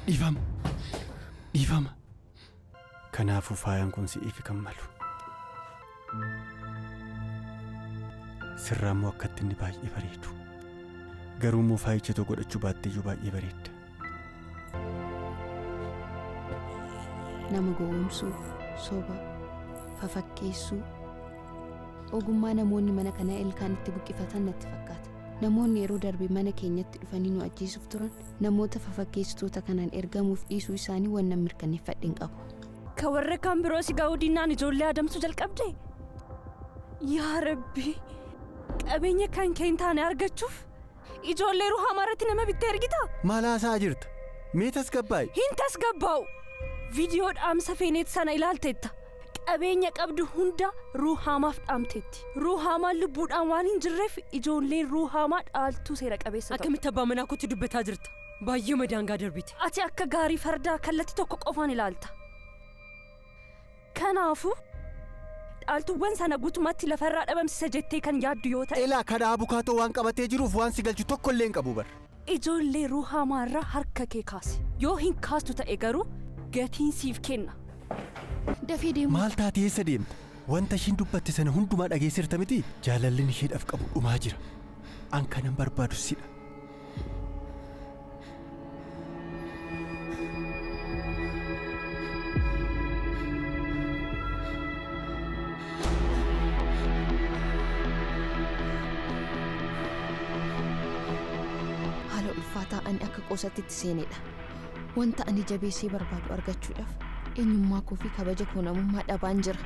Dhiifama. Dhiifama. Kanaafuu faayaan kun si'iif kan malu. Sirraa immoo akkatti inni baay'ee bareedu. Garuu immoo faayicha too godhachuu baatteeyyuu baay'ee bareedda. Nama gowwoomsuu, soba, fafakkeessuu. Ogummaa namoonni mana kanaa ilkaan itti buqqifatan natti fakkaata. Namoonni yeroo darbe mana keenyatti dhufanii nu ajjeesuuf turan namoota fafakkeessitoota kanaan ergamuuf dhiisuu isaanii wannan mirkaneeffadhe hin qabu. Ka warra kaan biroo si ga'uu dinnaan ijoollee adamsuu jalqabde? Yaa Rabbi! Qabeenya kan kee hin taane argachuuf ijoollee Ruhaamaa irratti nama bittee ergitaa? Maal haasa'aa jirta? Mee tasgabbaa'i. Hin tasgabbaa'u! Viidiyoo dhaamsa Feeneet sana ilaalteetta. Qabeenya qabdu hunda Ruhaamaaf dhaamteetti. Ruhaamaan lubbuudhaan waan hin jirreef ijoolleen Ruhaamaa dhaaltuu seera qabeessa ta'u. Akkamitti abbaa manaa kootti dubbataa jirta? Baay'eema daangaa darbite. Ati akka gaarii fardaa kallattii tokko qofaan ilaalta. Kanaafuu dhaaltuuwwan sana guutummaatti lafarraa dhabamsiisa jettee kan yaaddu yoo ta'e. Elaa kana abukaatoo waan qabatee jiruuf waan si galchu tokko illee hin qabu bar. Ijoollee Ruhaamaa irraa harka kee kaasi. Yoo hin kaastu ta'e garuu gatiin siif kenna. Dafee deemuu. Maal taate eessa deemta? Wanta ishiin dubbatte sana hundumaa dhageesseerta mitii? Jaalallin isheedhaaf qabu dhumaa jira. An kanan barbaadu sidha. Haala ulfaataa ani akka qoosatti itti seenedha. Wanta ani jabeessee barbaadu argachuudhaaf eenyummaa koo fi kabaja koo namummaa dhabaan jira.